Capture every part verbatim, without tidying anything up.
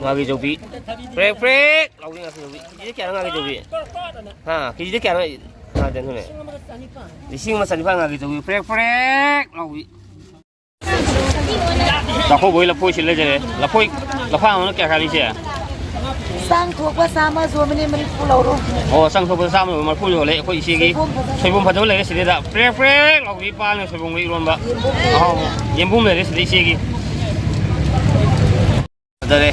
ꯉꯥꯒꯤ ꯆꯧꯕꯤ꯫ ꯄ꯭ꯔꯦꯛ ꯄ꯭ꯔꯦꯛ ꯂꯥꯎꯕꯤ ꯉꯥꯒꯤ ꯆꯧꯕꯤ꯫ ꯀꯦꯖꯤꯗ ꯀꯌꯥꯅꯣ ꯉꯥꯒꯤ ꯆꯧꯕꯤ? ꯍꯥ, ꯀꯦꯖꯤꯗ ꯀꯌꯥꯅꯣ? ꯉꯥꯗꯦ, ꯑꯗꯨꯅꯦ꯫ ꯂꯤꯁꯤꯡ ꯑꯃ ꯆꯅꯤꯄꯥꯟ ꯉꯥꯒꯤ ꯆꯧꯕꯤ꯫ ꯄ꯭ꯔꯦꯛ ꯄ꯭ꯔꯦꯛ ꯂꯥꯎꯕꯤ꯫ ꯆꯥꯛꯀꯧꯕꯒꯤ ꯂꯐꯣꯏ ꯁꯤ ꯂꯩꯖꯔꯦ꯫ ꯂꯐꯣꯏ, ꯂꯐꯥꯡ ꯑꯃꯅ ꯀꯌꯥ ꯀꯌꯥꯅꯤ, ꯏꯆꯦ? ꯆꯥꯡ ꯊꯣꯛꯄ ꯆꯥꯝꯃ ꯌꯣꯟꯕꯅꯦ, ꯃꯔꯤꯐꯨ ꯂꯧꯔꯣ꯫ ꯑꯣ, ꯆꯥꯡ ꯊꯣꯛꯄꯗ ꯆꯥꯝꯃ ꯌꯣꯟꯕ ꯃꯔꯤꯐꯨ ꯌꯣꯜꯂꯦ ꯑꯩꯈꯣꯏ ꯏꯆꯦꯒꯤ꯫ ꯁꯣꯏꯕꯨꯝ ꯐꯖꯕ ꯂꯩꯔꯦ ꯁꯤꯗꯩꯗ꯫ ꯄ꯭ꯔꯦꯛ ꯄ꯭ꯔꯦꯛ ꯂꯥꯎꯕꯤ ꯄꯥꯟꯒ ꯁꯣꯏꯕꯨꯝꯒ ꯏꯔꯣꯟꯕ꯫ ꯌꯦꯟꯕꯨꯝ ꯂꯩꯔꯦ꯫ ꯑꯍꯥꯎꯕ ꯌꯦꯟꯕꯨꯝ ꯂꯩꯔꯦ ꯁꯤꯗ ꯏꯆꯦꯒꯤ꯫ ꯐꯖꯔꯦ꯫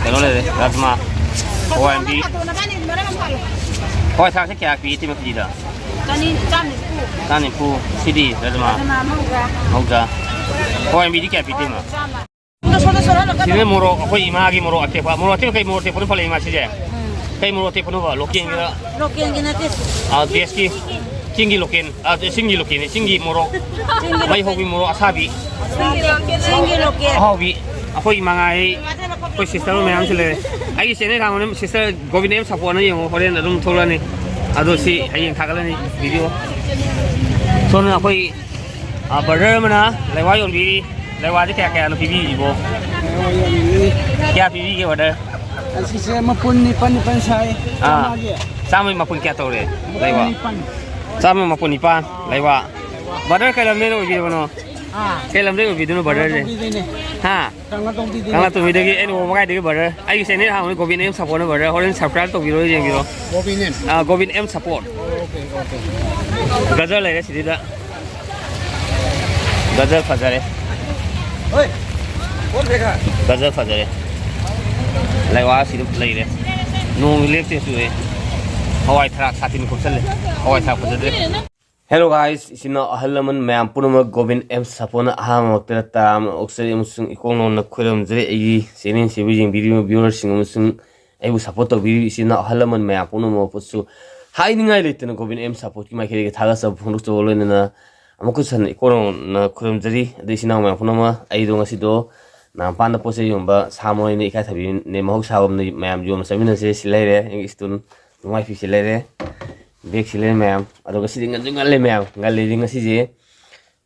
ꯀꯩꯅꯣ ꯂꯩꯔꯦ, ꯔꯥꯖꯃꯥ, ꯍꯋꯥꯏ ꯃꯨꯕꯤ꯫ ꯍꯋꯥꯏ ꯊ꯭ꯔꯥꯛꯁꯦ ꯀꯌꯥ ꯄꯤ ꯏꯇꯩꯃ ꯀꯦꯖꯤꯗ? ꯆꯅꯤ, ꯆꯥꯝ ꯅꯤꯐꯨ꯫ ꯆꯥꯝ ꯅꯤꯐꯨ꯫ ꯁꯤꯗꯤ ꯔꯥꯖꯃꯥ? ꯔꯥꯖꯃꯥ ꯃꯧꯗ꯭ꯔꯥ꯫ ꯃꯧꯗ꯭ꯔꯥ꯫ ꯍꯋꯥꯏ ꯃꯨꯕꯤꯗꯤ ꯀꯌꯥ ꯄꯤ ꯏꯇꯩꯃ? ꯆꯥꯝꯃ꯫ ꯁꯤꯗ ꯃꯣꯔꯣꯛ, ꯑꯩꯈꯣꯏ ꯏꯃꯥꯒꯤ ꯃꯣꯔꯣꯛ ꯑꯇꯦꯛꯄ꯫ ꯃꯣꯔꯣꯛ ꯑꯇꯦꯛꯄ ꯀꯩ ꯃꯣꯔꯣꯛ ꯑꯇꯦꯛꯄꯅꯣ ꯄꯜꯂꯛꯏ ꯏꯃꯥ ꯁꯤꯁꯦ? ꯎꯝ꯫ ꯀꯩ ꯃꯣꯔꯣꯛ ꯑꯇꯦꯛꯄꯅꯣꯕ? ꯂꯣꯀꯦꯜꯒꯤꯔ? ꯂꯣꯀꯦꯜꯒꯤ ꯅꯠꯇꯦ꯫ ꯑꯥ, ꯗꯦꯁꯀꯤ꯫ ꯆꯤꯡꯒꯤ ꯂꯣꯀꯦꯜ꯫ ꯑꯥ, ꯆꯤꯡꯒꯤ ꯂꯣꯀꯦꯜꯅꯤ꯫ ꯆꯤꯡꯒꯤ ꯃꯣꯔꯣꯛ꯫ ꯆꯤꯡꯒꯤ ꯃꯩ ꯂꯣꯀꯦꯜ꯫ ꯍꯧꯕꯤ ꯃꯣꯔꯣꯛ ꯑꯁꯥꯕꯤ꯫ ꯆꯤꯡꯒꯤ ꯂꯣꯀꯦꯜ꯫ ꯆꯤꯡꯒꯤ ꯂꯣꯀꯦꯜ꯫ ꯑꯍꯥꯎꯕꯤ꯫ ꯑꯩꯈꯣꯏ ꯃꯉꯥꯏ꯫ ꯑꯩꯈꯣꯏ ꯁꯤꯁꯇꯔ ꯃꯌꯥꯝꯁꯨ ꯂꯩꯔꯦ꯫ ꯑꯩꯒꯤ ꯆꯦꯅꯦꯜ ꯍꯥꯡꯕꯅꯦ, ꯁꯤꯁꯇꯔ ꯒꯣꯕꯤꯟ ꯑꯦꯝ ꯁꯥꯄꯣꯟꯅ ꯌꯦꯡꯉꯣ, ꯍꯣꯔꯦꯟ ꯑꯗꯨꯝ ꯊꯣꯛꯂꯛꯑꯅꯤ꯫ ꯑꯗꯣ ꯁꯤ ꯍꯌꯦꯡ ꯊꯥꯒꯠꯂꯅꯤ ꯚꯤꯗꯤꯑꯣ꯫ ꯁꯣꯝꯅ ꯑꯩꯈꯣꯏ, ꯑꯥ, ꯕ꯭ꯔꯗꯔ ꯑꯃꯅ ꯂꯩꯋꯥ ꯌꯣꯟꯕꯤꯔꯤ꯫ ꯂꯩꯋꯥꯁꯦ ꯀꯌꯥ ꯀꯌꯥꯅꯣ ꯄꯤꯕꯤꯔꯤꯕꯣ? ꯀꯌꯥ ꯄꯤꯕꯤꯒꯦ, ꯕ꯭ꯔꯗꯔ? ꯑꯁꯤꯁꯦ ꯃꯄꯨꯟ ꯅꯤꯄꯥꯟ ꯅꯤꯄꯥꯟ ꯁꯥꯏ꯫ ꯑꯥ꯫ ꯆꯥꯝꯃꯒꯤ꯫ ꯆꯥꯝꯃꯒꯤ ꯃꯄꯨꯟ ꯀꯌꯥ ꯇꯧꯔꯦ? ꯂꯩꯋꯥ꯫ ꯅꯤꯄꯥꯟ꯫ ꯆꯥꯝꯃꯒꯤ ꯃꯄꯨꯟ ꯅꯤꯄꯥꯟ, ꯂꯩꯋꯥ꯫ ꯕ꯭ꯔꯗꯔ ꯀꯩ ꯂꯝꯗꯩꯅ ꯑꯣꯏꯕꯤꯔꯕꯅꯣ? ꯑꯥ꯫ ꯀꯩ ꯂꯝꯗꯩ ꯑꯣꯏꯕꯤꯗꯣꯏꯅꯣ, ꯕ꯭ꯔꯗꯔꯁꯦ? ꯀꯪꯂꯥꯇꯣꯡꯕꯤꯗꯩꯅꯦ꯫ ꯍꯥ? ꯀꯪꯂꯥꯇꯣꯡꯕꯤꯗꯩꯅꯦ꯫ ꯀꯪꯂꯥꯇꯣꯡꯕꯤꯗꯒꯤ ꯑꯩꯅ ꯋꯥꯕꯒꯥꯏꯗꯒꯤ, ꯕ꯭ꯔꯗꯔ꯫ ꯑꯩꯒꯤ ꯆꯦꯅꯦꯜ ꯍꯥꯡꯕꯅꯤ, ꯒꯣꯕꯤꯟ ꯑꯦꯝ ꯁꯥꯄꯣꯟꯅ, ꯕ꯭ꯔꯗꯔ꯫ ꯍꯣꯔꯦꯟ ꯁꯕꯁꯀ꯭ꯔꯥꯏꯕ ꯇꯧꯕꯤꯔꯣ, ꯌꯦꯡꯕꯤꯔꯣ꯫ ꯒꯣꯕꯤꯟ ꯑꯦꯝ꯫ ꯑꯥ, Gobin M Sapon. Okay, okay. ꯒꯖꯔ ꯂꯩꯔꯦ ꯁꯤꯗꯩꯗ꯫ ꯒꯖꯔ ꯐꯖꯔꯦ꯫ ꯍꯣꯏ꯫ ꯒꯖꯔ ꯐꯖꯔꯦ꯫ ꯂꯩꯋꯥ ꯑꯁꯤꯗ ꯂꯩꯔꯦ꯫ ꯅꯣꯡ ꯂꯦꯞꯇꯦ ꯆꯨꯏ꯫ ꯍꯋꯥꯏ ꯊꯔꯥꯛ ꯁꯥꯇꯤꯟ ꯀꯨꯞꯁꯜꯂꯦ꯫ ꯍꯋꯥꯏ ꯊꯔꯥꯛ ꯐꯖꯗ꯭ꯔꯦ꯫ Hello guys, ꯏꯆꯤꯟ ꯏꯅꯥꯎ ꯑꯍꯜ ꯂꯃꯟ ꯃꯌꯥꯝ ꯄꯨꯝꯅꯃꯛ ꯒꯣꯕꯤꯟ ꯑꯦꯝ ꯁꯥꯄꯣꯟꯅ ꯑꯍꯥꯟꯕꯃꯛꯇꯗ ꯇꯔꯥꯝꯅ ꯑꯣꯛꯆꯔꯤ ꯑꯃꯁꯨꯡ ꯏꯀꯣꯛ ꯅꯧꯅ ꯈꯨꯔꯨꯝꯖꯔꯤ꯫ ꯑꯩꯒꯤ ꯆꯦꯅꯦꯜꯁꯤꯕꯨ ꯌꯦꯡꯕꯤꯔꯤꯕ viewerꯁꯤꯡ ꯑꯃꯁꯨꯡ ꯑꯩꯕꯨ support ꯇꯧꯕꯤꯔꯤꯕ ꯏꯆꯤꯟ ꯏꯅꯥꯎ ꯑꯍꯜ ꯂꯃꯟ ꯃꯌꯥꯝ ꯄꯨꯝꯅꯃꯛꯄꯨꯁꯨ ꯍꯥꯏꯅꯤꯡꯉꯥꯏ ꯂꯩꯇꯅ ꯒꯣꯕꯤꯟ ꯑꯦꯝ ꯁꯥꯄꯣꯔꯠꯀꯤ ꯃꯥꯏꯀꯩꯗꯒꯤ ꯊꯥꯒꯠꯆꯕ ꯐꯣꯡꯗꯣꯛꯆꯕ ꯂꯣꯏꯅꯅ ꯑꯃꯨꯛꯀ ꯍꯟꯅ ꯏꯀꯣꯛ ꯅꯧꯅ ꯈꯨꯔꯨꯝꯖꯔꯤ꯫ ꯑꯗꯨ ꯏꯆꯤꯟ ꯏꯅꯥꯎ ꯃꯌꯥꯝ ꯄꯨꯝꯅꯃꯛ, ꯑꯩꯗꯣ ꯉꯁꯤꯗꯣ ꯅꯥꯝꯄꯥꯟꯗ ꯄꯣꯠ ꯆꯩ ꯌꯣꯟꯕ ꯁꯥ ꯃꯔꯣꯏꯅ ꯏꯀꯥꯏꯊꯕꯤꯅꯦ, ꯃꯍꯧꯁꯥꯒꯨꯝꯅ ꯃꯌꯥꯝ ꯌꯣꯟꯕ ꯆꯠꯃꯤꯟꯅꯁꯦ꯫ ꯁꯤ ꯂꯩꯔꯦ ꯑꯩꯒꯤ ꯏꯁꯇꯨꯜ, ꯅꯨꯡꯉꯥꯏ ꯐꯤꯁꯦ ꯂꯩꯔꯦ, ꯕꯦꯒꯁꯤ ꯂꯩꯔꯦ ꯃꯌꯥꯝ꯫ ꯑꯗꯣ ꯉꯁꯤꯗꯤ ꯉꯟꯁꯨ ꯉꯜꯂꯦ ꯃꯌꯥꯝ, ꯉꯜꯂꯤꯗꯤ ꯉꯁꯤꯁꯦ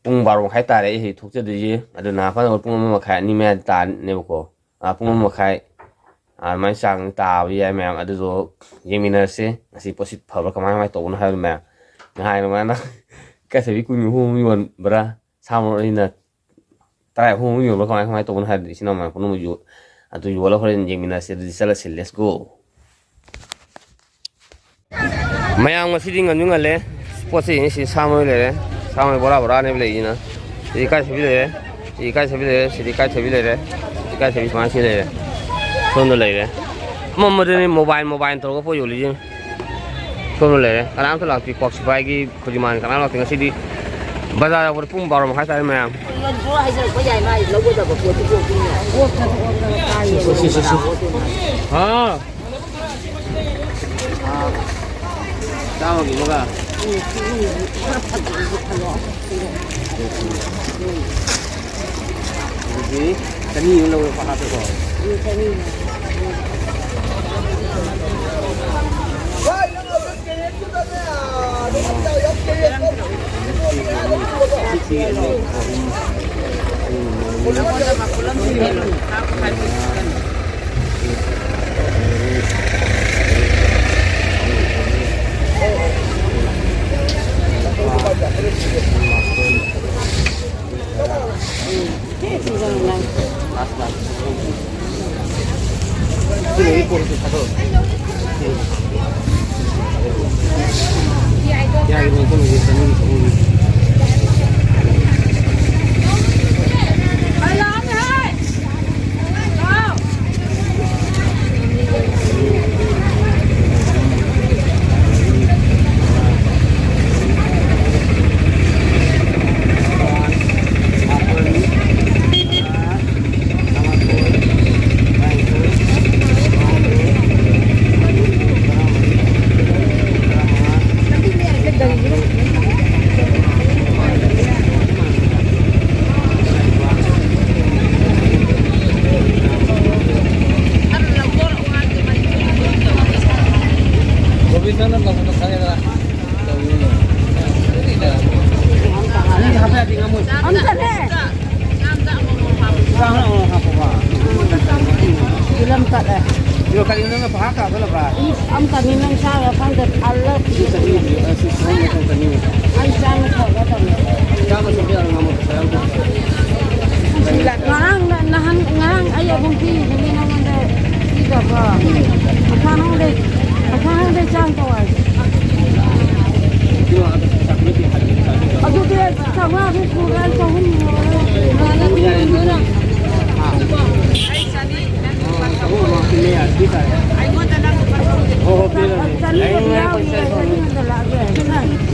ꯄꯨꯡ ꯕꯥꯔꯣ ꯃꯈꯥꯏ ꯇꯥꯔꯦ ꯑꯩ ꯍꯧꯖꯤꯛ ꯊꯣꯛꯆꯗꯣꯏꯁꯦ꯫ ꯑꯗꯨ ꯅꯥꯝꯄꯥꯟꯗ ꯄꯨꯡ ꯑꯃ ꯃꯈꯥꯏ ꯑꯅꯤ ꯃꯌꯥꯗꯤ ꯇꯥꯅꯦꯕꯀꯣ꯫ ꯑꯥ, ꯄꯨꯡ ꯑꯃ ꯃꯈꯥꯏ, ꯑꯥ, ꯑꯗꯨꯃꯥꯏꯅ ꯆꯥꯡ ꯇꯥꯕ ꯌꯥꯏ ꯃꯌꯥꯝ꯫ ꯑꯗꯨꯗꯣ ꯌꯦꯡꯃꯤꯟꯅꯔꯁꯤ꯫ ꯉꯁꯤ ꯄꯣꯠꯁꯤ ꯐꯕ꯭ꯔꯥ ꯀꯃꯥꯏ ꯀꯃꯥꯏꯅ ꯇꯧꯕꯅꯣ ꯍꯥꯏꯕꯗꯣ ꯃꯌꯥꯝ꯫ ꯅꯍꯥꯟ ꯑꯗꯨꯃꯥꯏꯅ ꯏꯀꯥꯏꯊꯕꯤ ꯀꯨꯟ ꯅꯤꯐꯨ ꯑꯃ ꯌꯣꯟꯕ꯭ꯔꯥ? ꯁꯥ ꯃꯔꯣꯏ ꯑꯅꯤꯅ ꯇꯔꯥ ꯑꯍꯨꯝ ꯑꯃ ꯌꯣꯟꯕ꯭ꯔꯥ? ꯀꯃꯥꯏ ꯀꯃꯥꯏꯅ ꯇꯧꯕꯅꯣ ꯍꯥꯏꯕꯗꯨ ꯏꯆꯤꯟ ꯏꯅꯥꯎ ꯃꯌꯥꯝ ꯄꯨꯝꯅꯃꯛ ꯌꯣ-, ꯑꯗꯨ ꯌꯣꯜꯂꯒ ꯍꯣꯔꯦꯟ ꯌꯦꯡꯃꯤꯟꯅꯔꯁꯤ꯫ ꯑꯗꯨꯗꯤ ꯆꯠꯂꯁꯤ, let's go꯫ ꯃꯌꯥꯝ ꯉꯁꯤꯗꯤ ꯉꯟꯁꯨ ꯉꯜꯂꯦ꯫ ꯄꯣꯠ ꯆꯩ ꯌꯦꯡꯉꯤ, ꯁꯤ ꯁꯥ ꯃꯔꯣꯏ ꯂꯩꯔꯦ꯫ ꯁꯥ ꯃꯔꯣꯏ ꯕꯣꯔꯥ ꯕꯣꯔꯥꯅꯦꯕ ꯂꯩꯔꯤꯁꯤꯅ꯫ ꯁꯤꯗꯤ ꯏꯀꯥꯏꯊꯕꯤ ꯂꯩꯔꯦ꯫ ꯁꯤꯗꯤ ꯏꯀꯥꯏꯊꯕꯤ ꯂꯩꯔꯦ꯫ ꯁꯤꯗꯤ ꯏꯀꯥꯏꯊꯕꯤ ꯂꯩꯔꯦ꯫ ꯏꯀꯥꯏꯊꯕꯤ ꯁꯨꯃꯥꯏꯅ ꯁꯤ ꯂꯩꯔꯦ꯫ ꯁꯣꯝꯗ ꯂꯩꯔꯦ꯫ ꯑꯃꯝꯕꯗꯅꯤ mobile mobile ꯇꯧꯔꯒ ꯄꯣꯠ ꯌꯣꯜꯂꯤꯁꯦ꯫ ꯁꯣꯝꯗ ꯂꯩꯔꯦ꯫ ꯀꯅꯥꯝꯇ ꯂꯥꯛꯇꯦ꯫ ꯀ꯭ꯋꯥꯛ ꯁꯤꯐꯥꯏꯒꯤ ꯈꯨꯖꯤꯃꯥꯟ ꯀꯅꯥꯝ ꯂꯥꯛꯇꯦ ꯉꯁꯤꯗꯤ꯫ ꯕꯖꯥꯔ ꯌꯧꯕꯗ ꯄꯨꯡ ꯕꯥꯔꯣ ꯃꯈꯥꯏ ꯇꯥꯔꯦ ꯃꯌꯥꯝ꯫ ꯌꯣꯟꯊꯣꯛꯑꯣ ꯍꯥꯏꯖꯔꯛꯄ ꯌꯥꯏ, ꯃꯥ ꯂꯧꯒꯗꯕ ꯄꯣꯠꯇꯨ ꯄꯣꯠꯇꯨꯅ꯫ ꯁꯤ, ꯁꯤ, ꯁꯤ, ꯁꯤ꯫ ꯍꯥ? ꯆꯥꯝꯃꯒꯤ ꯑꯃꯒ꯫ ꯎꯝ, ꯎꯝ, ꯈꯔ ꯐꯖꯕꯗꯣ ꯈꯜꯂꯣ꯫ ꯑꯗꯨꯗꯤ ꯆꯅꯤ ꯑꯃ ꯂꯧꯔꯣ, ꯍꯥꯞꯄꯦꯀꯣ꯫ ꯎꯝ, ꯆꯅꯤ꯫ ꯀꯩꯅꯣ, ꯀꯔꯤꯅꯣ ꯅꯪꯅ ꯚꯥꯞ ꯇꯥꯗꯅ ꯕ꯭ꯔꯥ? ꯏꯁ, ꯑꯝꯇꯅꯤ ꯅꯪ ꯆꯥꯕ ꯈꯪꯗ ꯊꯜꯂ ꯁꯤ ꯆꯅꯤ, ꯑ, ꯁꯤ ꯆꯍꯨꯝ ꯂꯧꯊꯣꯛ ꯆꯅꯤ꯫ ꯑꯩ ꯆꯥꯕ ꯐꯒꯗꯕꯅꯤ꯫ ꯆꯥꯕ ꯁꯨꯡꯌꯥ ꯉꯝꯃꯣꯏ, ꯄꯩꯁꯥ ꯌꯥꯎꯗꯦ꯫ ꯉꯔꯥꯡ ꯅ-, ꯅꯍꯥꯟ, ꯉꯔꯥꯡ ꯑꯩ ꯑꯗꯨꯝ ꯄꯤꯔꯤꯗꯨꯅꯤ ꯅꯉꯣꯟꯗ ꯄꯤꯗꯕ꯭ꯔꯣ? ꯑꯁꯥꯡꯗꯩ, ꯑꯁꯥꯡꯗꯩ ꯆꯥꯡ ꯇꯧ ꯍꯥꯏꯁꯦ꯫ ꯑꯗꯨꯗꯤ ꯆꯥꯝꯃꯉꯥꯗꯤ ꯁꯨꯔꯦ, ꯆꯍꯨꯝ ꯂꯣꯏꯔꯦ꯫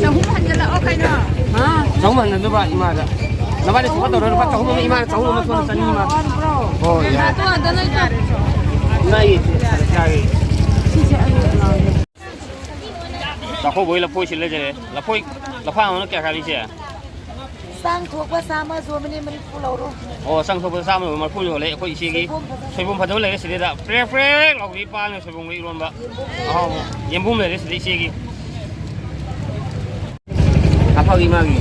ꯆꯍꯨꯝ ꯍꯟꯖꯜꯂꯛꯑꯣ ꯀꯩꯅꯣ꯫ ꯍꯥ? ꯆꯍꯨꯝ ꯍꯟꯖꯜꯂꯛꯑꯣ ꯀꯩꯅꯣ꯫ ꯆꯍꯨꯝ ꯍꯟꯖꯜꯂꯨꯕ ꯏꯃꯥꯗ꯫ ꯅꯕꯥꯅꯤ ꯁꯨꯕ ꯇꯧꯔꯣ, ꯂꯨꯄꯥ ꯆꯍꯨꯝ ꯑꯃ ꯏꯃꯥꯅ ꯆꯍꯨꯝ ꯑꯃ ꯁꯣꯝꯗ ꯆꯅꯤ ꯏꯃꯥ꯫ ꯍꯣꯏ, ꯌꯥꯏ꯫ ꯏꯃꯥꯗꯣ ꯑꯝꯇ ꯅꯣꯏ ꯇꯥꯔꯦ꯫ ꯅꯛꯏ, ꯆꯥꯒꯦ꯫ ꯆꯥꯛꯀꯧꯕꯒꯤ ꯂꯐꯣꯏꯁꯤ ꯂꯩꯖꯔꯦ꯫ ꯂꯐꯣꯏ, ꯂꯐꯥ ꯑꯃꯅ ꯀꯌꯥ ꯀꯥꯕꯤ ꯏꯆꯦ? ꯆꯥꯡ ꯊꯣꯛꯄ ꯆꯥꯝꯃ, ꯁꯣꯝꯕꯅꯦ ꯃꯔꯤꯐꯨ ꯂꯧꯔꯣ꯫ ꯑꯣ, ꯆꯥꯡ ꯊꯣꯛꯄ ꯆꯥꯝꯃ ꯂꯧꯔꯣ, ꯃꯔꯤꯐꯨ ꯌꯣꯜꯂꯦ꯫ ꯑꯩꯈꯣꯏ ꯏꯆꯦꯒꯤ ꯁꯣꯏꯕꯨꯝ ꯐꯖꯕ꯫ ꯁꯣꯏꯕꯨꯝ ꯐꯖꯕ ꯂꯩꯔꯦ ꯁꯤꯗꯩꯗ꯫ ꯄ꯭ꯔꯦꯛ ꯄ꯭ꯔꯦꯛ ꯂꯥꯎꯕꯤ ꯄꯥꯟꯒ ꯁꯣꯏꯕꯨꯝꯒ ꯏꯔꯣꯟꯕ꯫ ꯌꯦꯟꯕꯨꯝ ꯂꯩꯔꯦ꯫ ꯑꯍꯥꯎꯕ꯫ ꯌꯦꯟꯕꯨꯝ ꯂꯩꯔꯦ ꯁꯤꯗ ꯏꯆꯦꯒꯤ꯫ ꯑꯐꯕꯤ ꯃꯥꯒꯤ꯫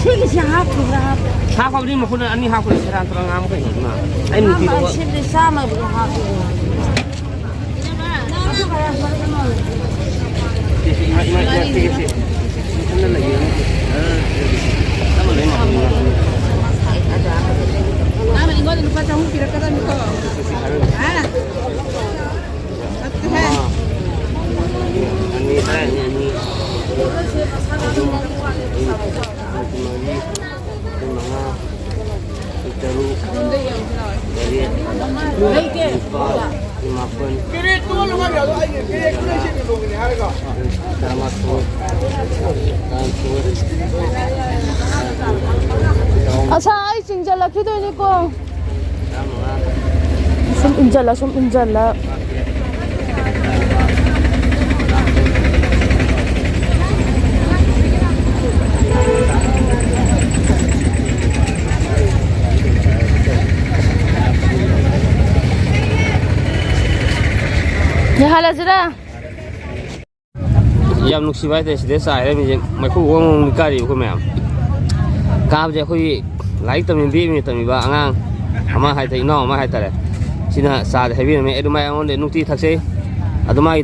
ꯁꯤꯒꯤꯁꯦ ꯍꯥꯞꯈꯤꯕ꯭ꯔꯥ ꯍꯥꯞ-, ꯍꯥꯞꯄꯕꯅꯤ, ꯃꯈꯨꯠꯅ ꯑꯅꯤ ꯍꯥꯞꯈ꯭ꯔꯦ, ꯁꯦꯔꯥꯟ ꯇꯨꯔꯥꯟ ꯉꯥꯡꯕ ꯀꯩꯅꯣ ꯏꯃꯥ? ꯑꯩ ꯅꯨꯡꯇꯤꯗ ꯍꯥꯞꯄ-, ꯁꯤꯗꯤ ꯆꯥꯝꯃꯒꯤ ꯍꯥꯞꯈꯤꯕꯅꯤ꯫ ꯁꯤ, ꯁꯤ, ꯏꯃꯥ, ꯏꯃꯥ, ꯏꯃꯥ, ꯁꯤ, ꯁꯤ, ꯁꯤ, ꯏꯊꯟꯗ ꯂꯩꯌꯦ꯫ ꯑ, ꯆꯞ ꯃꯥꯟꯅꯩ, ꯃꯥꯟꯅꯩ, ꯃꯥꯟꯅꯩ꯫ ꯃꯥꯅ ꯑꯩꯉꯣꯟꯗ ꯂꯨꯄꯥ ꯆꯍꯨꯝ ꯄꯤꯔꯛꯀꯗꯕꯅꯤꯀꯣ꯫ ꯁꯤ, ꯁꯤ, ꯍꯥꯏꯔꯣ꯫ ꯍꯥ? ꯅꯠꯇꯦꯍꯦ꯫ ꯑꯃ, ꯑꯅꯤ, ꯇꯔꯥ, ꯑꯅꯤ, ꯑꯅꯤ꯫ ꯑꯍꯨꯝ, ꯑꯍꯨꯝ, ꯃꯔꯤ꯫ ꯃꯉꯥ, ꯇꯔꯨꯛ, ꯇꯔꯦꯠ, ꯅꯤꯄꯥꯜ, ꯃꯥꯄꯜ, ꯇꯔꯥꯃꯥꯊꯣꯏ, ꯇꯔꯥꯅꯤꯊꯣꯏ, ꯑꯁꯥ, ꯑꯩ ꯆꯤꯡꯖꯜꯂꯛꯈꯤꯗꯣꯏꯅꯤꯀꯣ꯫ ꯁꯨꯝ ꯏꯟꯖꯜꯂ, ꯁꯨꯝ ꯏꯟꯖꯜꯂ꯫ ꯌꯥꯍꯜꯂꯁꯤꯔ? ꯌꯥꯝ ꯅꯨꯡꯁꯤꯕ ꯍꯥꯏꯇꯥꯔꯦ, ꯁꯤꯗ ꯆꯥꯏ ꯍꯥꯏꯔꯝꯃꯤꯁꯦ ꯃꯩꯈꯨ ꯋꯪ ꯋꯪ ꯀꯥꯔꯤꯕ ꯑꯩꯈꯣꯏ ꯃꯌꯥꯝ꯫ ꯀꯥꯕꯁꯦ ꯑꯩꯈꯣꯏꯒꯤ ꯂꯥꯏꯔꯤꯛ ꯇꯝꯃꯤ, ꯕꯤ ꯑꯦ ꯇꯝꯃꯤꯕ ꯑꯉꯥꯡ ꯑꯃ ꯍꯥꯏꯇꯥꯔꯦ, ꯏꯅꯥꯎ ꯑꯃ ꯍꯥꯏꯇꯥꯔꯦ, ꯁꯤꯅ ꯆꯥꯁꯦ ꯍꯥꯏꯕꯤꯔꯝꯃꯦ꯫ ꯑꯩ ꯑꯗꯨꯃꯥꯏ ꯑꯩꯉꯣꯟꯗ ꯅꯨꯡꯇꯤ ꯊꯛꯆꯩ꯫ ꯑꯗꯨ ꯃꯥꯒꯤ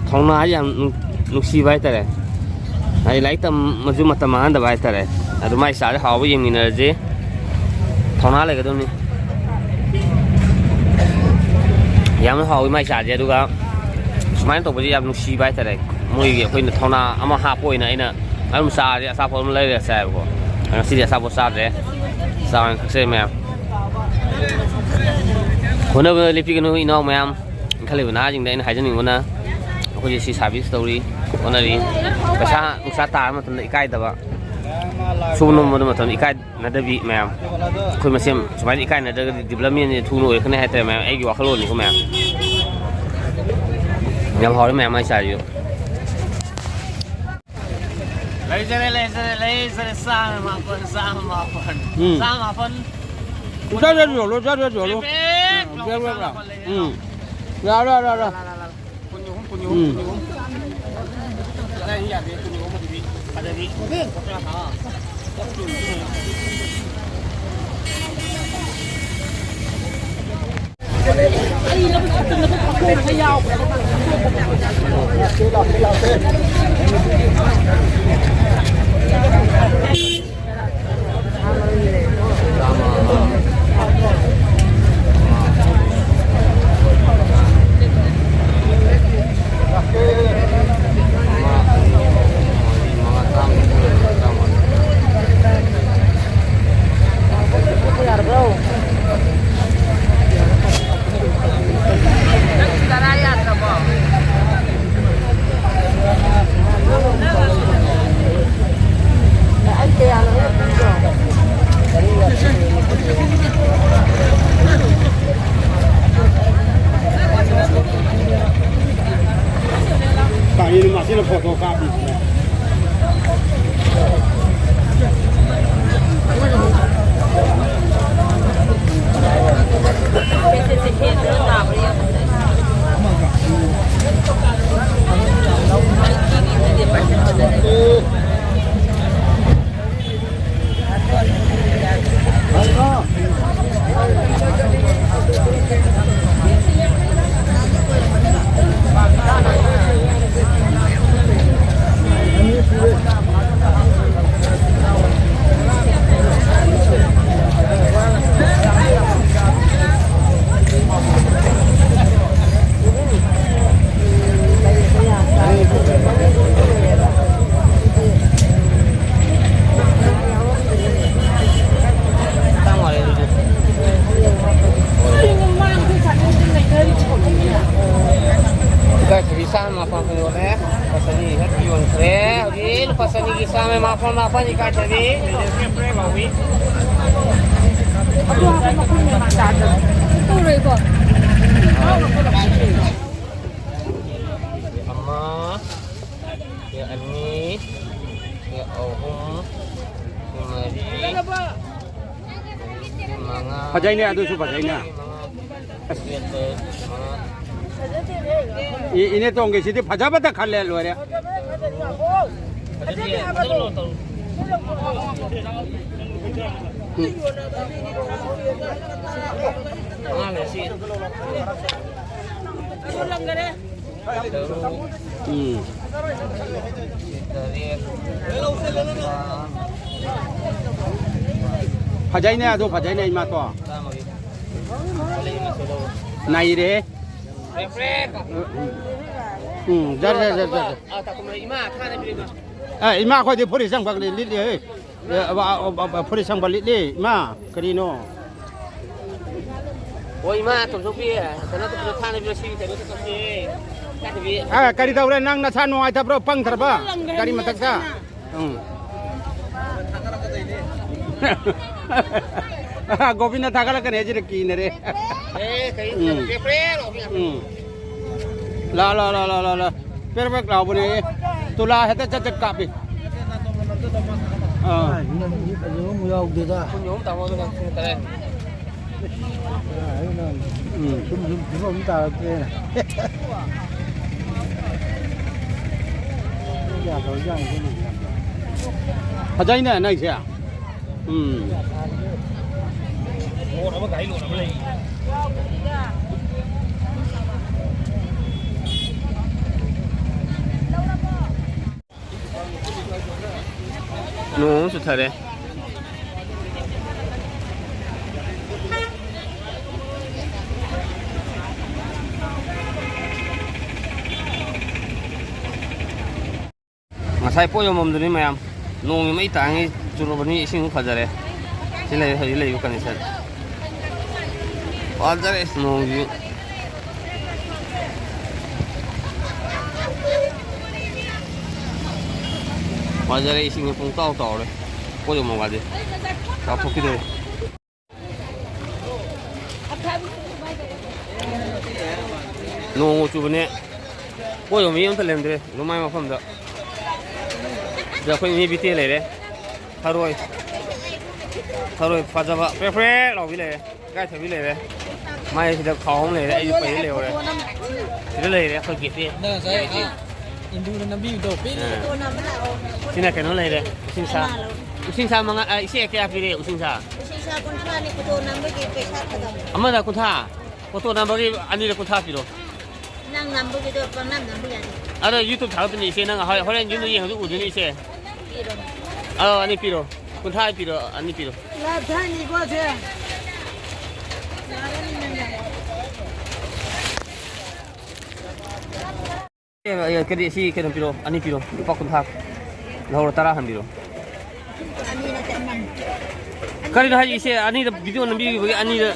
ꯊꯧꯅꯥꯁꯦ ꯌꯥꯝ ꯅꯨꯡ-, ꯅꯨꯡꯁꯤꯕ ꯍꯥꯏꯇꯥꯔꯦ꯫ ꯍꯥꯏꯗꯤ ꯂꯥꯏꯔꯤꯛ ꯇꯝꯃꯁꯨ ꯃꯇꯝ ꯃꯥꯡꯍꯟꯗꯕ ꯍꯥꯏꯇꯥꯔꯦ꯫ ꯑꯗꯨ ꯃꯥꯏ ꯆꯥꯁꯦ ꯍꯥꯎꯕ ꯌꯦꯡꯃꯤꯟꯅꯔꯁꯦ꯫ ꯊꯧꯅꯥ ꯂꯩꯒꯗꯕꯅꯤ꯫ ꯌꯥꯝꯅ ꯍꯥꯎꯋꯤ ꯃꯥꯏ ꯆꯥꯁꯦ꯫ ꯑꯗꯨꯒ ꯁꯨꯃꯥꯏꯅ ꯇꯧꯕꯁꯦ ꯌꯥꯝ ꯅꯨꯡꯁꯤꯕ ꯍꯥꯏꯇꯥꯔꯦ꯫ ꯃꯣꯏꯒꯤ ꯑꯩꯈꯣꯏꯅ ꯊꯧꯅꯥ ꯑꯃ ꯍꯥꯞꯄ ꯑꯣꯏꯅ ꯑꯩꯅ ꯑꯗꯨꯝ ꯆꯥꯁꯦ, ꯑꯆꯥꯄꯣꯠ ꯑꯃ ꯂꯩꯔꯒ ꯆꯥꯏꯕꯀꯣ꯫ ꯉꯁꯤꯗꯤ ꯑꯆꯥꯄꯣꯠ ꯆꯥꯗ꯭ꯔꯦ꯫ ꯆꯥ ꯑꯣꯏꯅ ꯊꯛꯆꯩ ꯃꯌꯥꯝ꯫ ꯍꯣꯠꯅꯕꯗ ꯂꯦꯞꯄꯤꯒꯅꯨ ꯏꯅꯥꯎ ꯃꯌꯥꯝ꯫ ꯏꯟꯈꯠꯂꯛꯏꯕ ꯅꯍꯥꯁꯤꯡꯗ ꯑꯩꯅ ꯍꯥꯏꯖꯅꯤꯡꯕꯅ, ꯑꯩꯈꯣꯏꯁꯦ ꯁꯤ ꯁꯥꯔꯚꯤꯁ ꯇꯧꯔꯤ, ꯍꯣꯠꯅꯔꯤ꯫ ꯄꯩꯁꯥ ꯅꯨꯡꯁꯥ ꯇꯥꯟꯕ ꯃꯇꯝꯗ ꯏꯀꯥꯏꯗꯕ, ꯁꯨꯕ ꯅꯣꯝꯕꯗ ꯃꯇꯝꯗ ꯏꯀꯥꯏꯅꯗꯕꯤ ꯃꯌꯥꯝ꯫ ꯑꯩꯈꯣꯏ ꯃꯁꯦꯟ ꯁꯨꯃꯥꯏꯅ ꯏꯀꯥꯏꯅꯗ꯭ꯔꯒꯗꯤ development ꯁꯦ ꯊꯨꯅ ꯑꯣꯏꯔꯛꯀꯅꯤ ꯍꯥꯏꯇꯥꯔꯦ ꯃꯌꯥꯝ꯫ ꯑꯩꯒꯤ ꯋꯥꯈꯜꯂꯣꯟꯅꯤꯀꯣ ꯃꯌꯥꯝ꯫ ꯌꯥꯝ ꯍꯥꯎꯔꯦ ꯃꯌꯥꯝ, ꯑꯩ ꯆꯥꯔꯤꯁꯨ꯫ ꯂꯩꯖꯔꯦ, ꯂꯩꯖꯔꯦ, ꯂꯩꯖꯔꯦ꯫ ꯆꯥꯝꯃ ꯃꯥꯄꯟ, ꯆꯥꯝꯃ ꯃꯥꯄꯟ꯫ ꯎꯝ꯫ ꯆꯥꯝꯃ ꯃꯥꯄꯟ꯫ ꯖꯔ ꯖꯔ ꯌꯣꯜꯂꯣ, ꯖꯔ ꯖꯔ ꯌꯣꯜꯂꯣ꯫ ꯕꯦꯛ ꯎꯝ, ꯂꯥꯎ, ꯕꯦꯛ ꯕꯦꯛ ꯆꯥꯝꯃ ꯂꯥꯎ꯫ ꯃꯥꯄꯟ ꯂꯩꯔꯦ꯫ ꯎꯝ꯫ ꯌꯥꯔꯦ, ꯌꯥꯔꯦ, ꯌꯥꯔꯦ꯫ ꯂꯥ, ꯂꯥ, ꯂꯥ, ꯂꯥ, ꯂꯥ꯫ ꯀꯨꯟ ꯑꯍꯨꯝ, ꯀꯨꯟ ꯑꯍꯨꯝ, ꯎꯝ꯫ ꯀꯨꯟ ꯑꯍꯨꯝ꯫ ꯀꯗꯥꯏꯗꯒꯤ ꯌꯥꯗꯦ, ꯀꯨꯟ ꯑꯍꯨꯝ ꯑꯗꯨꯗꯤ꯫ ꯐꯖꯔꯤ꯫ ꯅꯪ ꯆꯔꯥ ꯌꯥꯗ꯭ꯔꯕꯣ? ꯑꯩ ꯀꯌꯥꯅꯣ ꯃꯐꯝ ꯃꯥꯄꯟꯅꯤ ꯀꯥꯏꯊꯕꯤ꯫ ꯑꯃ, ꯁꯤ ꯑꯅꯤ, ꯁꯤ ꯑꯍꯨꯝ, ꯁꯤ ꯃꯔꯤ, ꯁꯤ ꯃꯉꯥ, ꯐꯖꯩꯅꯦ, ꯑꯗꯨꯁꯨ ꯐꯖꯩꯅꯦ꯫ ꯁꯤ ꯇꯔꯨꯛ, ꯁꯤ ꯃꯉꯥ꯫ ꯏ-, ꯏꯅꯦ ꯇꯣꯡꯒꯤꯁꯤꯗꯤ ꯐꯖꯕꯇ ꯈꯜꯂꯦ, ꯂꯣꯏꯔꯦ꯫ ꯎꯝ꯫ ꯐꯖꯩꯅꯦ, ꯑꯗꯨ ꯐꯖꯩꯅꯦ, ꯏꯃꯥꯇꯣ꯫ ꯅꯩꯔꯦ꯫ ꯎꯝ, ꯖꯔ, ꯖꯔ, ꯖꯔ, ꯖꯔ꯫ ꯑꯦ, ꯏꯃꯥ ꯑꯩꯈꯣꯏꯗꯤ ꯐꯨꯔꯤꯠ ꯁꯪꯕ ꯂꯤꯠꯂꯤ, ꯍꯦ꯫ ꯑꯦ, ꯑꯕ-, ꯑ-, ꯑ-, ꯑ-, ꯐꯨꯔꯤꯠ ꯁꯪꯕ ꯂꯤꯠꯂꯤ, ꯏꯃꯥ꯫ ꯀꯔꯤꯅꯣ? ꯑꯣ, ꯏꯃꯥ, ꯇꯣꯝꯊꯣꯛꯄꯤ, ꯀꯩꯅꯣ ꯇꯧꯕꯗꯣ, ꯊꯥꯅꯕꯤꯔꯣ, ꯁꯤꯒꯤ ꯀꯩꯅꯣꯗꯣ ꯀꯛꯁꯦ꯫ ꯊꯥꯅꯕꯤ꯫ ꯑꯦ, ꯀꯔꯤ ꯇꯧꯔꯦ? ꯅꯪ ꯅꯁꯥ ꯅꯨꯡꯉꯥꯏꯇꯕ꯭ꯔꯣ? ꯄꯪꯊꯔꯕ? ꯒꯥꯔꯤ ꯃꯊꯛꯇ? ꯎꯝ꯫ ꯒꯣꯕꯤꯟꯗ ꯊꯥꯒꯠꯂꯛꯀꯅꯤ ꯍꯥꯏꯁꯤꯗ ꯀꯤꯅꯔꯦ꯫ ꯑꯦ, ꯀꯩ ꯎꯝ꯫ ꯄꯦꯄ꯭ꯔꯦ ꯂꯥꯎꯕꯤ ꯉꯥꯛꯇ꯫ ꯎꯝ꯫ ꯂꯥ, ꯂꯥ, ꯂꯥ, ꯂꯥ, ꯂꯥ, ꯂꯥ꯫ ꯄꯦꯔ ꯄꯦꯔ ꯂꯥꯎꯕꯅꯦ꯫ ꯇꯨꯂꯥ ꯍꯦꯛꯇ ꯆꯠ ꯆꯠ ꯀꯥꯞꯄꯤ꯫ ꯑꯥ꯫ ꯐꯖꯕ ꯑꯃ ꯌꯥꯎꯗꯦꯗ꯫ ꯀꯨꯟ ꯑꯍꯨꯝ ꯇꯥꯃꯣ ꯑꯗꯨꯒ ꯀꯨꯟ ꯇꯔꯦꯠ꯫ ꯎꯝ꯫ ꯁꯨꯝ ꯁꯨꯝ ꯐꯤꯕꯝ ꯑꯃ ꯇꯥꯔꯛꯇ꯭ꯔꯦꯅꯦ꯫ ꯀꯌꯥ ꯇꯧꯔꯤꯖꯥꯠꯅꯣ ꯈꯪꯗꯦ꯫ ꯐꯖꯩꯅꯦ ꯅꯪꯁꯦ꯫ ꯎꯝ꯫ ꯅꯣꯡ ꯑꯃꯨꯛ ꯆꯨꯊꯔꯦ꯫ ꯉꯁꯥꯏ ꯄꯣꯠ ꯌꯣꯟꯐꯝꯗꯨꯅꯤ ꯃꯌꯥꯝ꯫ ꯅꯣꯡꯒꯤ ꯃꯩ ꯇꯥꯉꯩ ꯆꯨꯔꯕꯅꯤ, ꯏꯁꯤꯡ ꯐꯖꯔꯦ꯫ ꯁꯤ ꯂꯩ-, ꯍꯧꯖꯤꯛ ꯂꯩꯕ condition꯫ ꯐꯖꯔꯦ ꯅꯣꯡꯁꯤ꯫ ꯐꯖꯔꯦ, ꯏꯁꯤꯡ ꯄꯨꯡ ꯇꯥꯎ ꯇꯥꯎꯔꯦ꯫ ꯄꯣꯠ ꯌꯣꯟꯐꯝꯒꯗꯤ ꯆꯥꯎꯊꯣꯛꯈꯤꯗꯣꯔꯦ꯫ ꯅꯣꯡ ꯆꯨꯕꯅꯦ꯫ ꯄꯣꯠ ꯌꯣꯟꯕ ꯃꯤ ꯑꯝꯇ ꯂꯩꯔꯝꯗ꯭ꯔꯦ ꯂꯨꯃꯥꯏ ꯃꯐꯝꯗ꯫ ꯁꯤꯗ ꯑꯩꯈꯣꯏ ꯃꯤ ꯕꯤꯇꯦ ꯂꯩꯔꯦ꯫ ꯊꯔꯣꯏ꯫ ꯊꯔꯣꯏ ꯐꯖꯕ ꯄ꯭ꯔꯦꯛ ꯄ꯭ꯔꯦꯛ ꯂꯥꯎꯕꯤ ꯂꯩꯔꯦ꯫ ꯏꯀꯥꯏꯊꯕꯤ ꯂꯩꯔꯦ꯫ ꯃꯥꯏꯁꯤꯗ ꯈꯥꯎ ꯑꯃ ꯂꯩꯔꯦ꯫ ꯑꯩꯁꯨ ꯄꯩꯔ ꯂꯩꯍꯧꯔꯦ꯫ ꯁꯤꯗ ꯂꯩꯔꯦ ꯑꯩꯈꯣꯏ ꯒꯦꯠꯁꯦ꯫ ꯅꯪ ꯉꯁꯥꯏ, ꯑꯥ, ꯏꯟꯗꯨꯅ ꯅꯝꯕꯤꯕꯗꯣ ꯄꯤꯔꯦ꯫ ꯑꯥ꯫ ꯁꯤꯅ ꯀꯩꯅꯣ ꯂꯩꯔꯦ꯫ ꯎꯁꯤꯡꯁꯥ꯫ ꯎꯁꯤꯡꯁꯥ ꯃꯉꯥ, ꯑ, ꯏꯆꯦ ꯀꯌꯥ ꯄꯤꯔꯦ ꯎꯁꯤꯡꯁꯥ? ꯎꯁꯤꯡꯁꯥ ꯀꯨꯟꯊ꯭ꯔꯥꯅꯤ, ꯐꯣꯇꯣ ꯅꯝꯕꯒꯤ ꯄꯩꯁꯥ ꯈꯛꯇꯪ꯫ ꯑꯃꯗ ꯀꯨꯟꯊ꯭ꯔꯥ? ꯐꯣꯇꯣ ꯅꯝꯕꯒꯤ ꯑꯅꯤꯗ ꯀꯨꯟꯊ꯭ꯔꯥ ꯄꯤꯔꯣ꯫ ꯅꯪ ꯅꯝꯕꯒꯤꯗꯣ ꯄꯪꯅꯝ ꯅꯝꯕ ꯌꯥꯗꯦ꯫ ꯑꯗꯣ YouTube ꯊꯥꯒꯠꯇꯣꯏꯅꯤ ꯏꯆꯦ, ꯅꯪ ꯍꯣꯔꯦꯟ ꯌꯨꯝꯗ ꯌꯦꯡꯉꯗꯤ ꯎꯗꯣꯏꯅꯤ ꯏꯆꯦ꯫ ꯄꯤꯔꯣ꯫ ꯑꯧ, ꯑꯅꯤ ꯄꯤꯔꯣ꯫ ꯀꯨꯟꯊ꯭ꯔꯥ ꯄꯤꯔꯣ, ꯑꯅꯤ ꯄꯤꯔꯣ꯫ ꯂꯥꯞ ꯊꯥꯏꯅꯤꯀꯣ ꯁꯦ꯫ ꯑꯦ, ꯑꯦ, ꯀꯔꯤ, ꯁꯤ ꯀꯩꯅꯣ ꯄꯤꯔꯣ, ꯑꯅꯤ ꯄꯤꯔꯣ, ꯂꯨꯄꯥ ꯀꯨꯟꯊ꯭ꯔꯥ꯫ ꯂꯧꯔꯣ, ꯇꯔꯥ ꯍꯟꯕꯤꯔꯣ꯫ ꯀꯔꯤꯅꯣ ꯍꯥꯏꯁꯦ ꯏꯆꯦ? ꯑꯅꯤꯗ video ꯅꯝꯕꯤꯕꯒꯤ ꯑꯅꯤꯗ꯫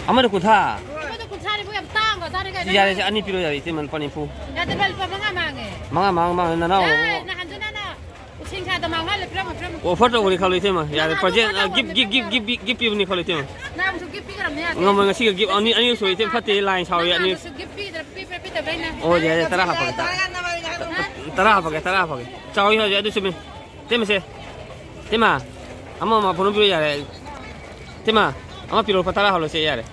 ꯑꯃꯗ ꯀꯨꯟꯊ꯭ꯔꯥ? ꯑꯃꯗ ꯀꯨꯟꯊ꯭ꯔꯥ ꯅꯤꯐꯨ ꯌꯥꯝ ꯇꯥꯡꯕ ꯆꯥꯔꯦ ꯀꯩꯅꯣ꯫ ꯌꯥꯔꯦ, ꯏꯆꯦ, ꯑꯅꯤ ꯄꯤꯔꯣ, ꯌꯥꯔꯦ, ꯏꯆꯦ, ꯂꯨꯄꯥ ꯅꯤꯐꯨ꯫ ꯌꯥꯗꯦ, ꯂꯨꯄꯥ ꯃꯉꯥ ꯃꯥꯡꯉꯦ꯫ ꯃꯉꯥ ꯃꯥꯡ, ꯃꯥꯡ, ꯅꯅꯥꯎ꯫ ꯑꯦ, ꯅꯍꯥꯟꯗꯨ ꯅꯪꯅ ꯎꯁꯤꯡꯁꯥꯗ ꯃꯥꯡꯍꯜꯂꯦ, ꯄꯤꯔꯝꯃꯣ, ꯄꯤꯔꯝꯃꯣ꯫ Offer ꯇꯧꯕꯅꯤ ꯈꯜꯂꯣ, ꯏꯇꯩꯃ꯫ ꯌꯥꯔꯦ, ꯅꯍꯥꯟꯗꯨ present, ꯑ, ꯅꯪꯅ gift, gift, gift, gift, gift ꯄꯤꯕꯅꯤ ꯈꯜꯂꯣ, ꯏꯇꯩꯃ꯫ ꯅꯍꯥꯟꯁꯨ gift ꯄꯤꯈ꯭ꯔꯕꯅꯦ, ꯌꯥꯗꯦ꯫ ꯉꯝꯃꯣꯏ, ꯉꯁꯤꯒ gift ꯑꯅꯤ, ꯑꯅꯤ ꯁꯨꯔꯦ, ꯏꯇꯩꯃ, ꯐꯠꯇꯦ, line ꯁꯥꯎꯔꯦ, ꯑꯅꯤ꯫ ꯅꯍꯥꯟꯁꯨ gift ꯄꯤꯗ꯭ꯔ-, ꯄꯤꯕ꯭ꯔꯥ ꯄꯤꯗꯕ꯭ꯔꯥ ꯑꯩꯅ? ꯑꯣ, ꯌꯥꯔꯦ, ꯇꯔꯥ ꯍꯥꯞꯄꯒꯦ, ꯇꯔꯥ꯫ ꯇꯔꯥ ꯍꯥꯞꯄꯒꯦ, ꯇꯔꯥ ꯍꯥꯞꯄꯒꯦ꯫ ꯆꯥꯎꯋꯤ ꯍꯧꯖꯤꯛ, ꯑꯗꯨ ꯆꯨꯝꯃꯤ꯫ ꯏꯇꯩꯃꯁꯦ, ꯏꯇꯩꯃ, ꯑꯃ, ꯑꯃ ꯐꯣꯟ ꯄꯤꯔꯣ ꯌꯥꯔꯦ꯫ ꯏꯇꯩꯃ, ꯑꯃ ꯄꯤꯔꯣ, ꯂꯨꯄꯥ ꯇꯔꯥ ꯍꯥꯞꯂꯣꯁꯦ ꯌꯥꯔꯦ꯫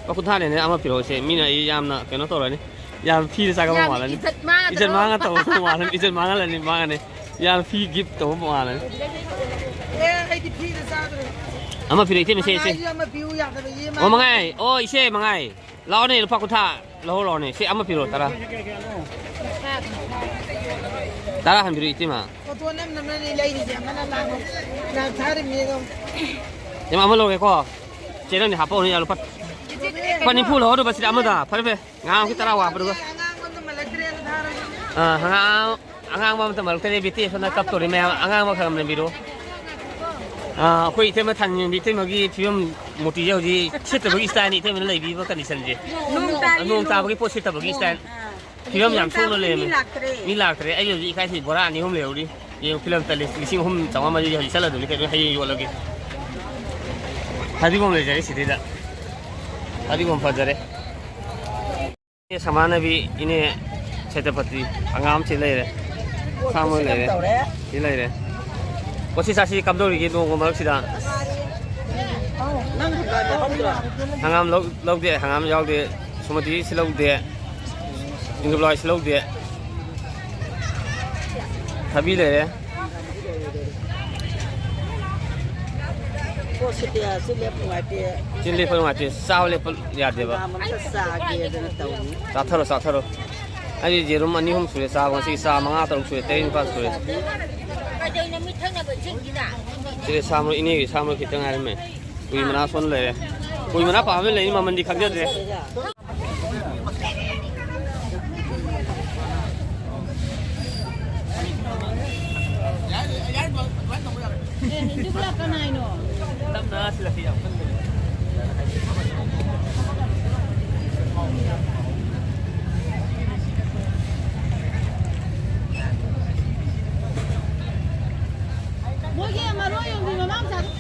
ꯂꯨꯄꯥ ꯀꯨꯟꯊ꯭ꯔꯥꯅꯦꯅꯦ, ꯑꯃ ꯄꯤꯔꯛꯑꯣꯁꯦ꯫ ꯃꯤꯅ ꯑꯩ ꯌꯥꯝꯅ ꯀꯩꯅꯣ ꯇꯧꯔꯅꯤ꯫ ꯌꯥꯝ free ꯗ ꯆꯥꯒꯗꯧꯕ ꯌꯥꯝ ꯃꯥꯜꯂꯅꯤ꯫ ꯏꯖꯠ ꯃꯥꯡꯉꯗ꯭ꯔꯣ? ꯏꯖꯠ ꯃꯥꯡꯉ ꯇꯧꯒꯗꯧꯕ ꯃꯥꯜꯂꯅꯤ꯫ ꯏꯖꯠ ꯃꯥꯡꯍꯜꯂꯅꯤ, ꯃꯥꯡꯉꯅꯤ꯫ ꯌꯥꯝ free gift ꯇꯧꯕ ꯃꯥꯜꯂꯅꯤ꯫ ꯑꯦ, ꯑꯩꯗꯤ free ꯗ ꯆꯥꯗ꯭ꯔꯦ꯫ ꯑꯃ ꯄꯤꯔꯛꯑꯣ, ꯏꯆꯦ, ꯃꯁꯦ, ꯏꯆꯦ꯫ ꯃꯉꯥꯏꯁꯨ ꯑꯃ ꯄꯤꯌꯨ ꯌꯥꯗꯕ, ꯌꯦ ꯑꯣ, ꯃꯥ꯫ ꯃꯉꯥꯏ꯫ ꯑꯣ, ꯏꯆꯦ, ꯃꯉꯥꯏ꯫ ꯂꯥꯛꯑꯣꯅꯦ, ꯂꯨꯄꯥ ꯀꯨꯟꯊ꯭ꯔꯥ ꯂꯧꯍꯧ ꯂꯥꯛꯑꯣꯅꯦ꯫ ꯁꯤ ꯑꯃ ꯄꯤꯔꯣ, ꯇꯔꯥ꯫ ꯇꯔꯥ ꯍꯟꯕꯤꯔꯣ, ꯏꯇꯩꯃ꯫ ꯐꯣꯇꯣ ꯅꯝꯅꯕꯅꯦ ꯂꯩꯔꯤꯁꯦ, ꯑꯃꯅ ꯂꯥꯛ-, ꯂꯥꯛ ꯊꯥꯔꯤꯕꯅꯦ ꯑꯗꯣ꯫ ꯏꯃꯥ, ꯑꯃ ꯂꯧꯔꯦꯀꯣ꯫ ꯆꯦ, ꯅꯪꯗꯤ ꯍꯥꯞꯄꯛꯑꯣꯅꯦ, ꯂꯨꯄꯥ, ꯂꯨꯄꯥ ꯅꯤꯐꯨ ꯂꯧꯍꯧꯗꯕ ꯁꯤꯗ ꯑꯃꯗ꯫ ꯐꯔꯦ, ꯐꯔꯦ꯫ ꯉꯥ ꯑꯃꯒꯤ ꯇꯔꯥ ꯋꯥꯠꯄꯗꯨꯒ꯫ ꯑꯉꯥꯡꯕ ꯑꯝꯇ ꯃꯜꯂꯛꯇ꯭ꯔꯦꯅ ꯊꯥꯔꯒꯦ꯫ ꯑꯥ, ꯑꯉꯥꯡ, ꯑꯉꯥꯡꯕ ꯑꯝꯇ ꯃꯜꯂꯛꯇ꯭ꯔꯦ꯫ ꯕꯤꯇꯤ ꯁꯣꯝꯗ ꯀꯞꯇꯣꯔꯤ ꯃꯌꯥꯝ꯫ ꯑꯉꯥꯡꯕ ꯈꯔ ꯑꯃ ꯂꯩꯕꯤꯔꯣ꯫ ꯑꯥ, ꯑꯩꯈꯣꯏ ꯏꯇꯩꯃ ꯊꯥꯅꯤꯡꯕꯤ ꯏꯇꯩꯃꯒꯤ ꯐꯤꯕꯝ ꯃꯨꯔꯇꯤꯁꯦ ꯍꯧꯖꯤꯛ ꯁꯤꯠꯇꯕꯒꯤ style ꯅꯤ ꯏꯇꯩꯃꯅ ꯂꯩꯕꯤꯕ condition ꯁꯦ꯫ ꯅꯣꯡ ꯇꯥꯏꯌꯦ, ꯅꯣꯡ ꯅꯣꯡ꯫ ꯇꯥꯕꯒꯤ ꯄꯣꯠ ꯁꯤꯠꯇꯕꯒꯤ style꯫ ꯑꯥ꯫ ꯐꯤꯕꯝ ꯌꯥꯝ ꯁꯣꯛꯅ ꯂꯩꯔꯝꯃꯦ꯫ ꯃꯤ ꯂꯥꯛꯇ꯭ꯔꯦ꯫ ꯃꯤ ꯂꯥꯛꯇ꯭ꯔꯦ꯫ ꯑꯩ ꯍꯧꯖꯤꯛ ꯏꯀꯥꯏꯁꯤ ꯕꯣꯔꯥ ꯑꯅꯤ ꯑꯍꯨꯝ ꯂꯩꯍꯧꯔꯤ꯫ ꯌꯦꯡꯉꯨ, ꯐꯤꯂꯝ ꯇꯠꯂꯦ꯫ ꯂꯤꯁꯤꯡ ꯑꯍꯨꯝ ꯆꯥꯝꯃꯉꯥ ꯃꯔꯤ ꯍꯧꯖꯤꯛ ꯆꯠꯂꯗꯕꯅꯤ ꯀꯩꯅꯣ, ꯍꯌꯦꯡ ꯌꯣꯜꯂꯒꯦ꯫ ꯐꯗꯤꯒꯣꯝ ꯂꯩꯖꯔꯦ ꯁꯤꯗꯩꯗ꯫ ꯐꯗꯤꯒꯣꯝ ꯐꯖꯔꯦ꯫ ꯏꯅꯦ ꯁꯃꯥꯟꯅꯕꯤ, ꯏꯅꯦ ꯁꯦꯇꯄꯇꯤ, ꯍꯪꯒꯥꯝ ꯁꯤ ꯂꯩꯔꯦ꯫ ꯁꯥ ꯃꯔꯣꯏ ꯂꯩꯔꯦ꯫ ꯁꯤ ꯂꯩꯔꯦ꯫ ꯀꯣꯠꯁꯤ ꯆꯥꯁꯤ ꯀꯝꯗꯧꯔꯤꯒꯦ ꯅꯣꯡꯃ ꯃꯔꯛꯁꯤꯗ? ꯅꯪ ꯍꯪꯒꯥꯝ ꯌꯥꯎꯍꯧꯗ꯭ꯔꯣ? ꯍꯪꯒꯥꯝ ꯂꯧ-, ꯂꯧꯗꯦ, ꯍꯪꯒꯥꯝ ꯌꯥꯎꯗꯦ꯫ ꯁꯨꯃꯇꯤ ꯁꯤ ꯂꯧꯗꯦ꯫ ꯏꯟꯗꯨꯕꯂꯥꯏꯁꯨ ꯂꯧꯗꯦ꯫ ꯊꯕꯤ ꯂꯩꯔꯦ꯫ ꯄꯣꯠꯁꯤꯗꯤ ꯑꯁꯤ ꯂꯦꯞꯄ ꯅꯨꯡꯉꯥꯏꯇꯦ꯫ ꯁꯤ ꯂꯦꯞꯄ ꯅꯨꯡꯉꯥꯏꯇꯦ꯫ ꯆꯥꯕ ꯂꯦꯞꯄ ꯌꯥꯗꯦꯕ꯫ ꯃꯌꯥꯝ ꯑꯝꯇ ꯆꯥꯒꯦꯗꯅ ꯇꯧꯔꯤ꯫ ꯆꯥꯊꯔꯣ, ꯆꯥꯊꯔꯣ꯫ ꯑꯩꯗꯤ ꯌꯦꯔꯨꯝ ꯑꯅꯤ ꯑꯍꯨꯝ ꯁꯨꯔꯦ ꯆꯥꯕ꯫ ꯉꯁꯤꯒꯤ ꯆꯥ ꯃꯉꯥ ꯇꯔꯨꯛ ꯁꯨꯔꯦ꯫ ꯇꯔꯦꯠ ꯅꯤꯄꯥꯜ ꯁꯨꯔꯦ꯫ ꯀꯩꯗꯧꯅꯣ ꯃꯤ ꯊꯛꯅꯕ ꯏꯁꯤꯡꯁꯤꯅ? ꯁꯤꯗꯤ ꯁꯥ ꯃꯔꯣꯏ, ꯏꯅꯦꯒꯤ ꯁꯥ ꯃꯔꯣꯏ ꯈꯤꯇꯪ ꯉꯥꯏꯔꯝꯃꯦ꯫ ꯀꯨꯏ ꯃꯅꯥ ꯁꯣꯟ ꯂꯩꯔꯦ꯫ ꯀꯨꯏ ꯃꯅꯥ ꯄꯥꯝꯕ ꯂꯩꯅꯤ, ꯃꯃꯜꯗꯤ ꯈꯪꯖꯗ꯭ꯔꯦ꯫ ꯃꯣꯏꯒꯤ ꯃꯔꯣꯏ ꯌꯣꯟꯕꯤ ꯃꯃꯥ ꯃꯆꯥꯗꯣ꯫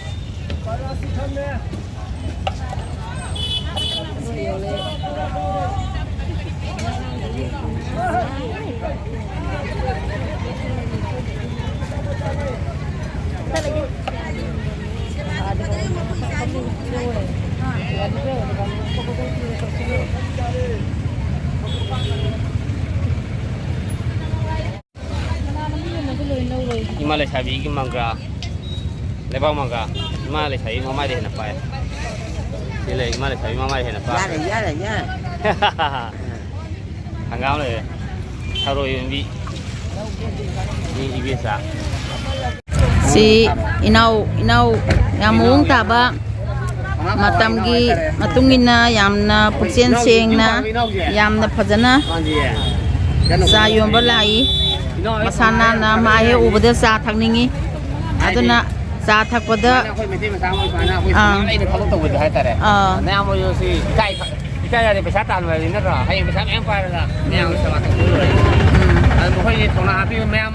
ꯏꯃꯥ ꯂꯩꯁꯥꯕꯤꯒꯤ ꯃꯪꯒ꯭ꯔꯥ, ꯂꯩꯕꯥꯛ ꯃꯪꯒ꯭ꯔꯥ꯫ ꯏꯃꯥ ꯂꯩꯁꯥꯕꯤ ꯃꯃꯥꯏꯗ ꯍꯦꯟꯅ ꯄꯥꯏ꯫ ꯁꯤ ꯂꯩ, ꯏꯃꯥ ꯂꯩꯁꯥꯕꯤ ꯃꯃꯥꯏꯗ ꯍꯦꯟꯅ ꯄꯥꯏ꯫ ꯌꯥꯔꯦ, ꯌꯥꯔꯦ, ꯌꯥꯔꯦ꯫ ꯍꯪꯒꯥꯝ ꯂꯩꯔꯦ꯫ ꯊꯔꯣꯏ ꯌꯣꯟꯕꯤ꯫ ꯃꯤ ꯏꯕꯦꯆꯥ꯫ ꯁꯤ ꯏꯅꯥꯎ, ꯏꯅꯥꯎ ꯌꯥꯝ ꯃꯑꯣꯡ ꯇꯥꯕ, ꯃꯇꯝꯒꯤ ꯃꯇꯨꯡ ꯏꯟꯅ ꯌꯥꯝꯅ ꯄꯨꯛꯆꯦꯜ ꯁꯦꯡꯅ, ꯌꯥꯝꯅ ꯐꯖꯅ ꯆꯥ ꯌꯣꯟꯕ ꯂꯥꯛꯏ꯫ ꯃꯁꯥ ꯅꯥꯟꯅ ꯃꯥ ꯍꯦꯛ ꯎꯕꯗ ꯆꯥ ꯊꯛꯅꯤꯡꯉꯤ꯫ ꯑꯗꯨꯅ ꯆꯥ ꯊꯛꯄꯗ, ꯑꯩꯈꯣꯏ ꯃꯩꯇꯩ ꯃꯆꯥ ꯑꯃ ꯑꯣꯏ ꯁꯨꯃꯥꯏꯅ ꯑꯩꯈꯣꯏ ꯑꯥ꯫ ꯁꯨꯃꯥꯏꯅ ꯑꯩꯅ ꯊꯕꯛ ꯇꯧꯕꯗ ꯍꯥꯏꯇꯥꯔꯦ꯫ ꯑꯥ꯫ ꯃꯌꯥꯝ ꯑꯣꯏꯔꯁꯨ ꯏꯀꯥꯏ ꯈ-, ꯌꯥ ꯌꯥꯗꯦ, ꯄꯩꯁꯥ ꯇꯥꯟꯕ ꯍꯥꯏꯗꯤ ꯅꯠꯇ꯭ꯔꯣ? ꯍꯌꯦꯡ ꯄꯩꯁꯥ ꯃꯌꯥꯝ ꯄꯥꯏꯔꯒ ꯃꯌꯥꯝꯒꯤ ꯁꯦꯕꯥ ꯇꯧꯕꯤꯌꯨ ꯂꯣꯏꯔꯦ꯫ ꯎꯝ꯫ ꯑꯗꯨ ꯃꯈꯣꯏꯒꯤ ꯊꯧꯅꯥ ꯍꯥꯞꯄꯤꯕ ꯃꯌꯥꯝ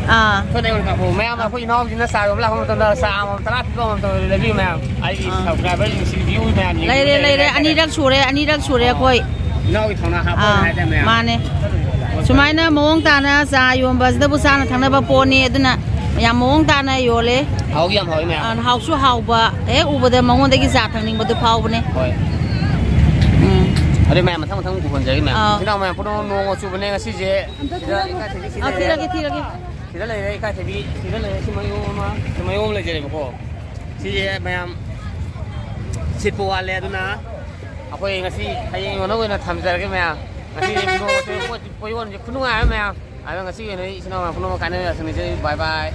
ꯑꯥ꯫ ꯁꯣꯝꯗ ꯑꯣꯏꯅ ꯀꯥꯞꯄꯨ꯫ ꯃꯌꯥꯝ ꯑꯩꯈꯣꯏ ꯏꯅꯥꯎꯁꯤꯡꯅ ꯆꯥ ꯌꯣꯟꯕ ꯂꯥꯛꯄ ꯃꯇꯝꯗ ꯆꯥ ꯑꯃꯃꯝ ꯇꯔꯥ ꯄꯤꯕ ꯑꯃꯃꯝ ꯇꯧꯔ ꯂꯩꯕꯤꯌꯨ ꯃꯌꯥꯝ꯫ ꯑꯩꯒꯤ ꯑꯥ꯫ Subscriberꯁꯤꯡ ꯁꯤ view ꯃꯌꯥꯝ ꯌꯦꯡꯕꯤꯌꯨ ꯂꯩꯔꯦ, ꯂꯩꯔꯦ, ꯂꯩꯔꯦ ꯍꯥꯏꯇꯥꯔꯦ꯫ ꯑꯅꯤꯔꯛ ꯁꯨꯔꯦ, ꯑꯅꯤꯔꯛ ꯁꯨꯔꯦ ꯑꯥ꯫ ꯑꯩꯈꯣꯏ꯫ ꯏꯅꯥꯎꯒꯤ ꯊꯧꯅꯥ ꯍꯥꯞꯄ ꯑꯥ, ꯍꯥꯏꯇꯥꯔꯦ ꯃꯌꯥꯝ꯫ ꯃꯥꯅꯦ꯫ ꯁꯨꯃꯥꯏꯅ ꯃꯑꯣꯡ ꯇꯥꯅ ꯆꯥ ꯌꯣꯟꯕꯁꯤꯗꯕꯨ ꯆꯥꯅ ꯊꯛꯅꯕ ꯄꯣꯠꯅꯤ, ꯑꯗꯨꯅ ꯌꯥꯝ ꯃꯑꯣꯡ ꯇꯥꯅ ꯌꯣꯜꯂꯦ꯫ ꯍꯥꯎꯁꯨ ꯌꯥꯝ ꯍꯥꯎꯋꯤ ꯃꯌꯥꯝ꯫ ꯑ, ꯍꯥꯎꯁꯨ ꯍꯥꯎꯕ, ꯍꯦꯛ ꯎꯕꯗ ꯃꯉꯣꯟꯗꯒꯤ ꯆꯥ ꯊꯛꯅꯤꯡꯕꯗꯨ ꯐꯥꯎꯕꯅꯦ꯫ ꯍꯣꯏ꯫ ꯎꯝ꯫ ꯑꯗꯨ ꯃꯌꯥꯝ ꯃꯊꯪ ꯃꯊꯪ ꯎꯍꯟꯖꯔꯤ ꯃꯌꯥꯝ꯫ ꯑꯥ꯫ ꯏꯆꯤꯟ ꯏꯅꯥꯎ ꯃꯌꯥꯝ ꯄꯨꯝꯅꯃꯛ ꯅꯣꯡꯃ ꯆꯨꯕꯅꯦ ꯉꯁꯤꯁꯦ꯫ ꯁꯤꯗ ꯏꯀꯥꯏꯊꯕꯤ ꯁꯤ ꯑꯥ, ꯂꯩꯔꯦ꯫ ꯊꯤꯔꯒꯦ, ꯊꯤꯔꯒꯦ꯫ ꯁꯤꯗ ꯂꯩꯔꯦ ꯏꯀꯥꯏꯊꯕꯤ, ꯁꯤꯗ ꯂꯩꯔꯦ ꯁꯤ ꯃꯌꯣꯝ ꯑꯃ, ꯁꯤ ꯃꯌꯣꯝ ꯑꯃ ꯂꯩꯖꯔꯦꯕꯀꯣ꯫ ꯁꯤꯁꯦ ꯃꯌꯥꯝ ꯁꯤꯠꯄ ꯋꯥꯠꯂꯦ, ꯑꯗꯨꯅ ꯑꯩꯈꯣꯏ ꯉꯁꯤ ꯍꯌꯦꯡ ꯌꯣꯟꯅꯕ ꯑꯣꯏꯅ ꯊꯝꯖꯔꯒꯦ ꯃꯌꯥꯝ꯫ ꯉꯁꯤ ꯅꯣꯡꯃ ꯆꯨꯕ ꯄꯣꯠ, ꯄꯣꯠ ꯌꯣꯟꯕꯁꯦ ꯈꯨꯅꯨꯡꯉꯥꯏ ꯑꯃ ꯃꯌꯥꯝ꯫ ꯑꯗꯣ ꯉꯁꯤꯒꯤ ꯑꯣꯏꯅ ꯏꯆꯤꯟ ꯏꯅꯥꯎ ꯃꯌꯥꯝ ꯄꯨꯝꯅꯃꯛ ꯀꯥꯏꯅꯕ ꯌꯥꯁꯪ ꯅꯤꯖꯔꯤ꯫ Bye bye꯫